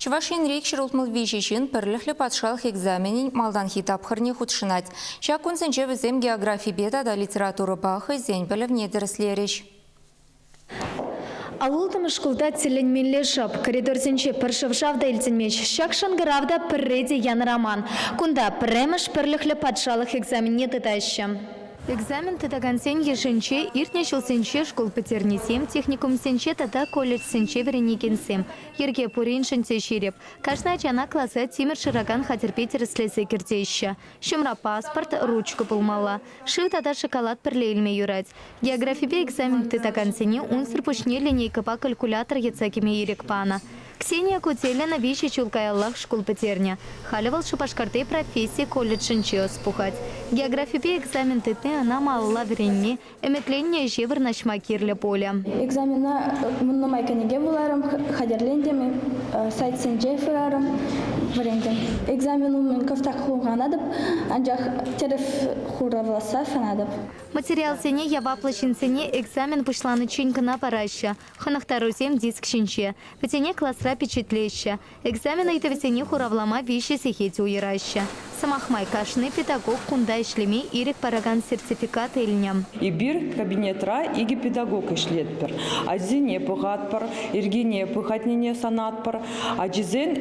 Чӑваш Енри 163 ҫын пӗрлӗхлӗ патшалӑх экзаменӗн малтанхи тапхӑрне хутшӑнать. Ҫак кунсенче вӗсем географипе тата литературӑпа хӑйсен пӗлӗвне тӗрӗслерӗҫ. Аллӑмӗш шкулта тӗлӗнмелле шӑп. Коридорсенче пӗр шӑв-шав та илтӗнмест. Ҫак шӑнкӑрав та пӗрре те янӑраман. Кунта пӗрремӗш пӗрлӗхлӗ патшалӑх экзаменне тытаҫҫӗ. Экзамен тытакансен йышӗнче иртнӗ ҫулсенче шкул пӗтернисем, техникумсенче тата колледжсенче вӗренекенсем. Йӗрке пуриншӗн те ҫирӗп. Кашни ачана класа тимӗр шыракан хатӗрпе тӗрӗслесе кӗртеҫҫӗ. Ҫумра паспорт, ручка пулмалла. Шыв тата шоколад пӗрле илме юрать. Географипе экзамен тытакансене унсӑр пуҫне линейкӑпа калькулятор йӑтса кӗме ирӗк панӑ. Ксения Кутелина виҫӗ ҫул каяллах шкул пӗтернӗ. Халӗ вӑл Шупашкарти професси колледжӗнче ӑс пухать. Географипе экзамен тытни ӑна малалла вӗренме, ӗмӗтленнӗ ӗҫе вырнаҫма кирлӗ пулӗ. Экзамена нумай кӗнеке вуларӑм, хатӗрлентӗм, сайтсенче шырарӑм, вӗрентӗм. Экзамен умӗн кӑштах хумханатӑп, анчах тӗрӗс хуравласса шанатӑп. Материалсене яваплӑ ҫынсене экзамен пуҫланиччен кӑна параҫҫӗ. Хӑнӑхтарусем диск ҫинче. Вӗсене класра пичетлеҫҫӗ. Экзамен ыйтӑвӗсене хуравлама виҫӗ сехет уйӑраҫҫӗ. Сӑмах май, кашни педагог кунта ӗҫлеме ирӗк паракан сертификат илнӗ. Эпир кабинетра икӗ педагог ӗҫлетпӗр. Ачисене пӑхатпӑр, ирхине пӑхатнине санатпӑр. Ачисен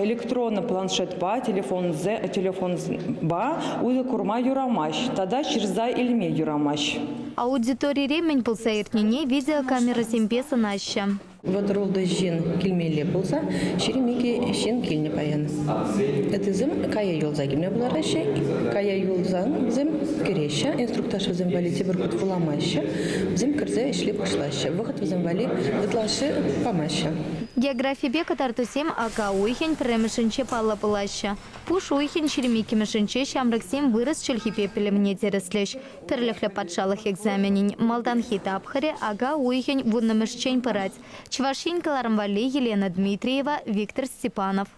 электронлӑ планшетпа, телефонпа усӑ курма юрамасть тата ҫырса илме юрамасть. Аудиторире мӗн пулса иртнине видеокамерӑсемпе сӑнаҫҫӗ. Вӑтӑр ултӑ ҫын килмелле пулса, 22 ҫын килнӗ паян. Ыттисем кая юлса килме пултараҫҫӗ. Кая юлсан вӗсем кӗреҫҫӗ, инструктаж вӗсем валли тепӗр хут вуламаҫҫӗ. Вӗсем кӗрсе ӗҫле пуҫлаҫҫӗ. Вӑхӑт вӗсем валли ытлашши памаҫҫӗ. Географипе кӑтартусем ака уйӑхӗн пӗрремӗшӗнче паллӑ пулаҫҫӗ. Пуш уйӑхӗн 22-мӗшӗнче ҫамрӑксем вырӑс чӗлхипе пӗлӗвне тӗрӗслӗҫ. Пӗрлӗхлӗ патшалӑх экзаменӗн малтанхи тапхӑрӗ ака уйӑхӗн вуннӑмӗшчен пырать. Чӑваш Ен кӑларӑм валли Елена Дмитриева, Виктор Степанов.